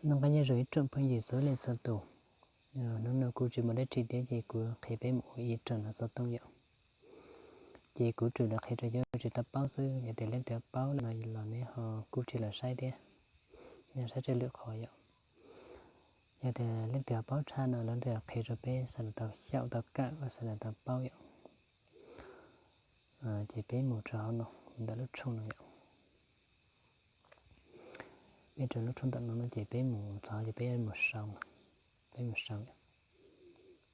Noj qab nyob zoo ib tsoom phooj ywg txhua leej txhua tus. Hnub no kuv tsis muaj dab tsi thiab ces kuv qhia peb mus ua ib rau no xov tooj yom. Ces kuv tsuas los qhia rau cov tsis tau paub xwb, yog tias leej twg paub no los neb ho kuj tsis los saib thiab, neb saib tsawg lwm qhov yom. Yog tias leej twg paub tshaj no los leej twg qhia rau peb xav tau xyaum tau kawm xav tau paub yom. Ces peb mus rau hauv no, mus ntawm lub tshooj no yom. Peb rau lub tshooj ntawm no no ces peb mus txog ces peb mus sau, peb mus sau,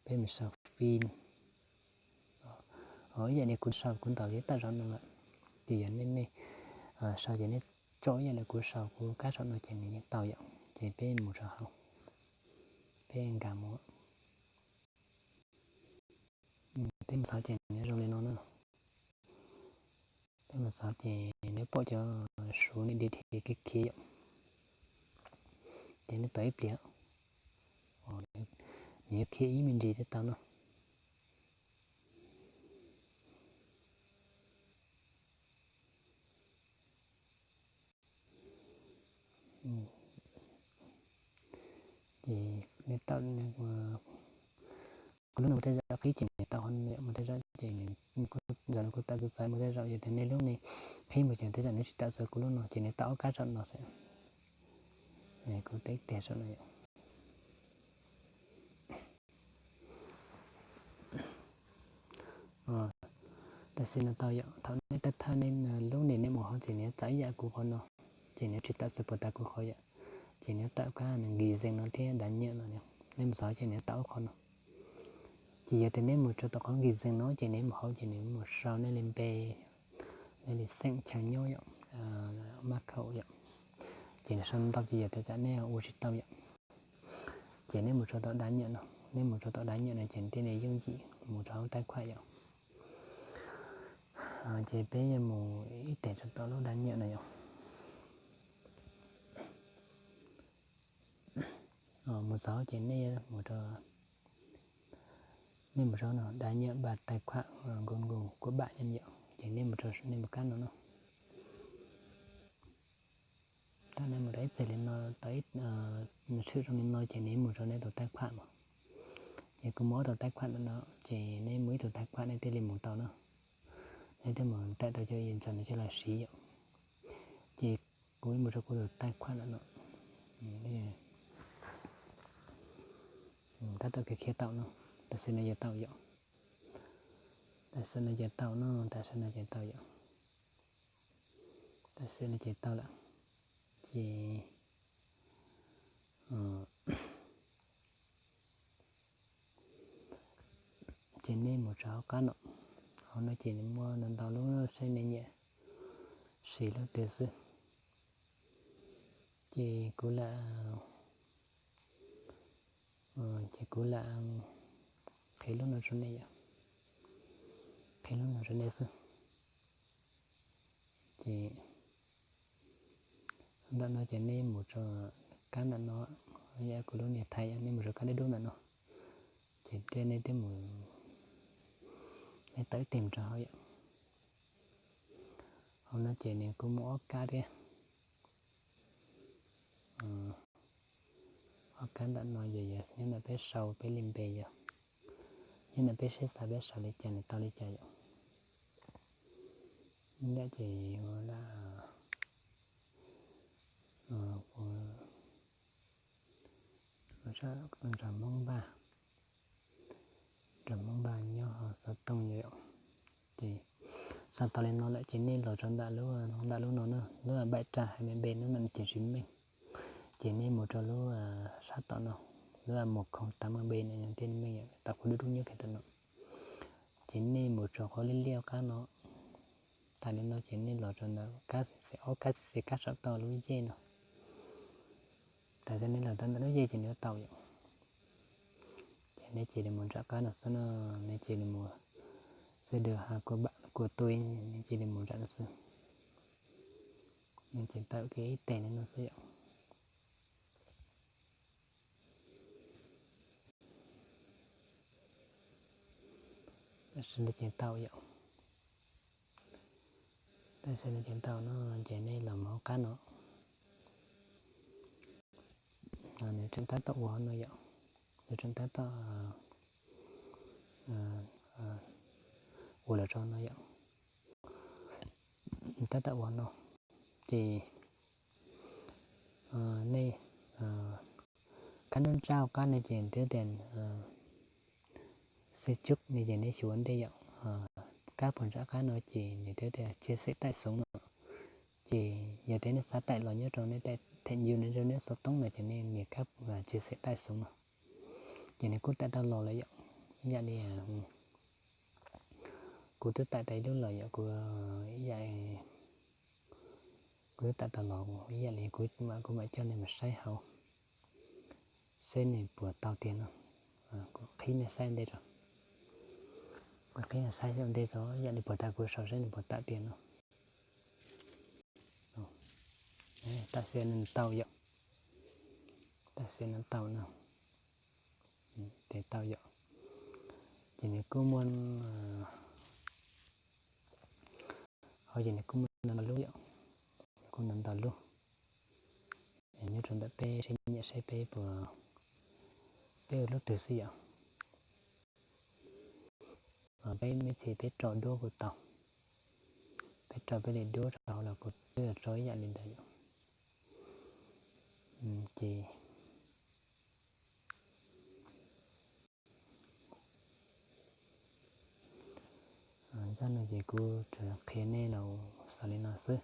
peb mus sau fin. Ib yam li kuv sau kuv ntaus ib tam zog no lawm, ces yog nej, nej sau ces nej tso ib yam li kuv sau kuv kab saum no ces nws yeej tau yom. Ces peb mus rau hauv, peb nkag mus. Peb mus xauv ces nws zoo li no na. Peb mus xauv ces nws pom cov suv niam di thi khiav khiav yom. Ces nws tau ib pliag, nws yuav khiav ib me ntsis thiaj tau no. Ces nej tau, kuv lub no mus tej zaum qhib ces nws tau, mus tej zaum ces, zaum no kuv tau txawv txawv mus tej zaum, yog tias nej lub ne qhib mus ces tej zaum nws tsis tau xwb, kuv lub no ces nws tau ob kab saum no xwb. Kuv teb tiag saum no yom. Tam sim no tau yom, thaum nej thawj thawj nej lub ne nej mus hauv ces nws tau ib yam kuv qhov no, ces nws tsis tau xwb puas tas kuv qhov yom, ces nws tau kab nws nkis zees no thiab dav nyam no, nej mus xauv ces nws tau ob qhov no. Ces yog tias nej mus rau tom qhov nkis zees no ces nej mus hauv ces nws mus sau nej li npe, nej li xeem chaw nyob yom, mab khaum yom, ces nws sau ntau ces yog tias tsam nej ua tsis tau yom. Ces nej mus rau tom dav nyam no, nej mus rau tom dav nyam no ces thiaj li yooj yim mus rau hauv taij khuam yom. Ces peb yuav mus ib teg rau tom lub dav nyam no yom. Mus xauv ces nej mus rau, nej mus rau no dav nyam npa taij khuam Google kuv bam nyam yom, ces nej mus rau nej mus kab no no. Thaum nej mus tau ib txeg li no, tau ib, nws tshwm zoo li no ces nej mus rau nej tus taij khuam no. Ces kuv muab tus taij khuam no no, ces nej mus ib tus taij khuam nej thiaj li mus tau no. Nej thiaj mus tawm tau cov ntawm no coj los siv yom. Ces kuv mus rau kuv tus taij khuam no no. Tab tom khiav khiav tau no, tam sim no ces tau yom. Tam sim no ces tau no, tam sim no ces tau yom. Tam sim no ces tau lawm. Ces, ces nej mus rau hauv qab no, hauv no ces nws muaj ntau ntau lub, saib nej nyiam siv lub twg xwb. Ces kuv lam, ces kuv lam qhia lub no rau nej yom, qhia lub no rau nej xwb. Ces ntawm no ces nej mus rau kab ntawm no, yam kuv lub niag thaij yom, nej mus rau kab dub dub ntawm no, ces thiaj nej twb mus, nej tawm ib teg rau hauv yom. Hauv no ces nws kuj muaj ob kab thiab. Ob kab ntawm no yog, yog nyob ntawm peb sau peb li npe yom, nyob ntawm peb seb xav peb sau li cas nws tau li cas yom. Ntawm ces ua nrog Hmoob Npaj, nrog Hmoob Npaj nyob hauv xov tooj yom. Ces xav tau li no lawm ces nej los rau ntawm lub, ntawm lub no na, lub npaj raj hais me npe no no ces tsis meej. Ces nej mus rau lub sab tom no, lub mus khoom tav me npe no thiaj meej yom, tau qhov dub dub nyob kiag tom no. Ces nej mus rau qhov liab liab qab no. Tas li no ces nej los rau ntawm kab xim xim, ob kab xim xim kab saum toj lub yej no. Tas li nej los rau ntawm lub yej ces nws tau yom. Ces nej cia li mus nram qab no xwb no, nej cia li mus xwb, dua ha kua bam kua tuj, nej cia li mus nram no xwb. Nej ces tawm kiag ib teg li no xwb yom. Tam sim no ces tau yom. Tam sim no ces tau no ces nej los mus hauv qab no. tseem tab tom ua no yom, nws tseem tab tom ua los rau no yom, tab tom ua no. Ces nej kab nub ntsaj qab no ces twb tias xib tsuj no ces nej xyuas ua ntej yom. Kab puag nram qab no ces nws twb tias chia sẻ tải xuống no. Ces yog tias nej xav tải los nyob rau nej them nyu nyob rau nej xov tooj no ces nej nias kab chia sẻ tải xuống no. Ces nws kuj tải tau los lawm yom. Ib yam li kuv twb tải tau ib lub los yom, kuv ib yam, kuv twb tải tau los ib yam li kuv mam, kuv mam coj nej mus saib hauv seb nws puas tau tiag no. Kuv qhib nej saib ntej rau, kuv qhib nej saib ua ntej rau ib yam li puas tau kuv sau seb nws puas tau tiag no. Tam sim no tau yom, tam sim no tau no, ces tau yom. Ces nws kuj muaj, hauv ces nws kuj muaj ntau ntau lub yom, kuj ntau ntau lub. Nyob rau ntawm peb seb nyiam seb peb puas, peb ua lub twg xwb yom. Peb ib txhis peb rau duab kuj tau, peb rau peb li duab rau hauv los kuj twb rau ib yam li ntawd yom. Ces zaj no ces kuv tsuas qhia nej los xaus li no xwb.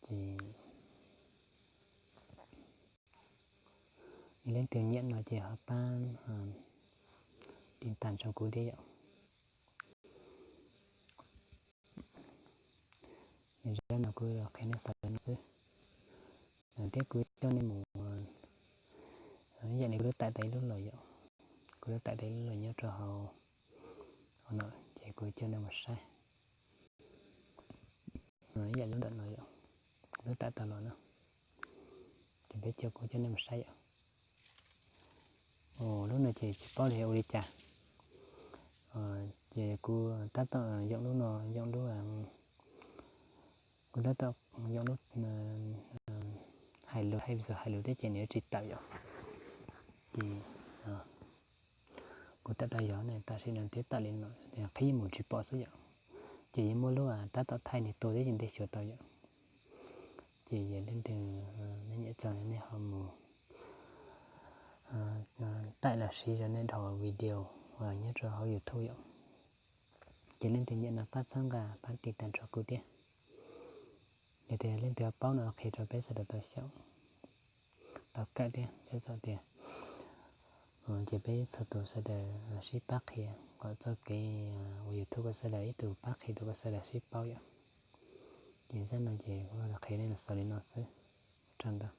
Ces yog leej twg nyiam no ces ho pab tiv tam rau kuv thiab yom. Zaj no kuv qhia nej xaus li no xwb, thiab kuv coj nej mus, ib yam li kuv twb tải tau ib lub los yom, kuv twb tải tau ib lub los nyob rau hauv no ces kuv coj nej mus saib. Ib yam li lub ntawm no yom, kuv twb tải tau los no, ces peb coj, kuv coj nej mus saib yom. Lub no ces tsis paub li ua li cas, ces kuv tab tom yoom lub no, yoom lub, kuv tab tom yoom lub hais lus, hais lus, hais lus thiab ces nws tsis tawm yom. Ces kuv tawm tau yog ne, tam sim no twb tawm li no, qhib mus tsis pom xwb yom. Ces yuav muaj lub tab tom thaij nws tua thiab ces nej xyuas tau yom. Ces yog leej twg nej nyiam tso nej ho mus tải los siv rau nej dhau video nyob rau hauv YouTube yom. Ces leej twg nyiam no pab txhawb nqa pab tiv tam rau kuv thiab. Yog tias leej twg paub no qhia rau peb sawv daws tau xyaum, tau kawm thiab, thiab txhais tias ces peb txhua tus sawv daws sib pab qhia kom txoj kev ua YouTube kom sawv daws ib tug pab qhia tus kom sawv daws sib paub yom. Ces zaj no ces kuv qhia nej xaus li no xwb, ua tsaug ntau.